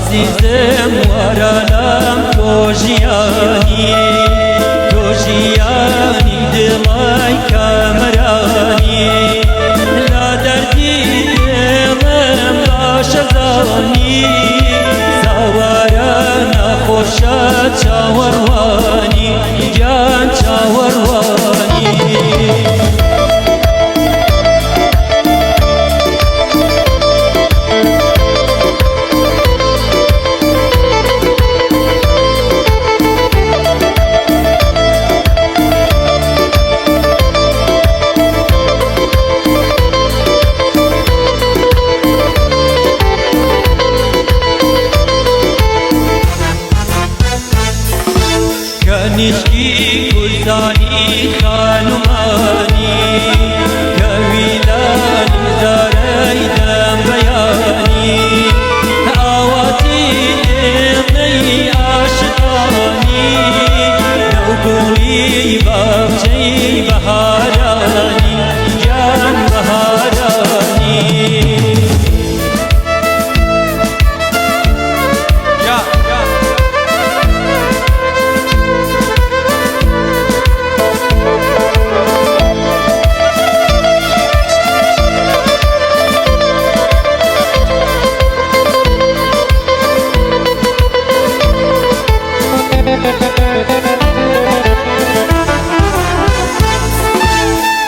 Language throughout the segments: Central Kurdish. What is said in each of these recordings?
ئازیزم وەرە لام تۆ ژیانی، تۆ ژیانی دڵای کامەرانی، لە دەردی دڵم باشە زانی، ساوارە ناخۆشە چاوەڕوانی، گیان چاوەڕوانی. کەنیشکی کوردانی خانومانی، کەویلانی دارەی دەم بەیانی، ئاواتی ئێمەی عاشقانی، نەوگوڵی باخچەی بەهارانی، گیان بەهارانی.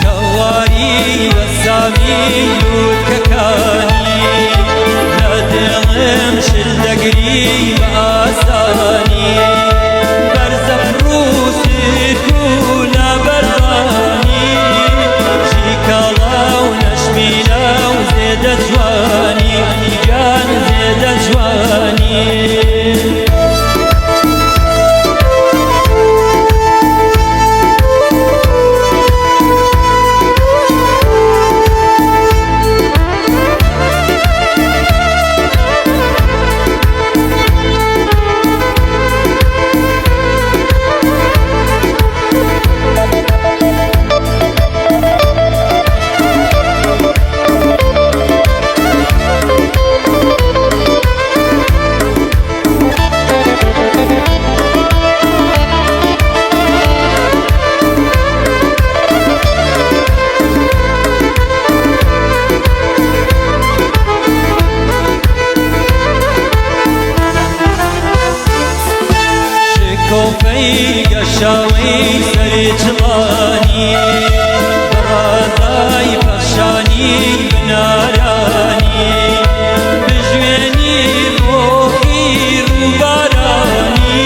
کەواری بەسامی لووتکەکانی، لە دڵم شل دەگری بە ئاسانی، بەرزە پڕوسک و لە بەردانی، ژیکەڵە و نەشمیلە و زێدە جوانی، گیان زێدە جوانی. شکۆفەی گەشاوەی سەری چڵانی، بەڕازای پەخشانی بنارانی، بژوێنی ڕۆحی ڕووبارانی،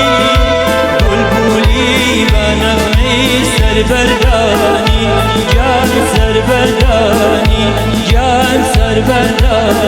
بولبولی بە نەغمەی سەربەردانی، گیان سەربەردانی، گیان سەربەردانی.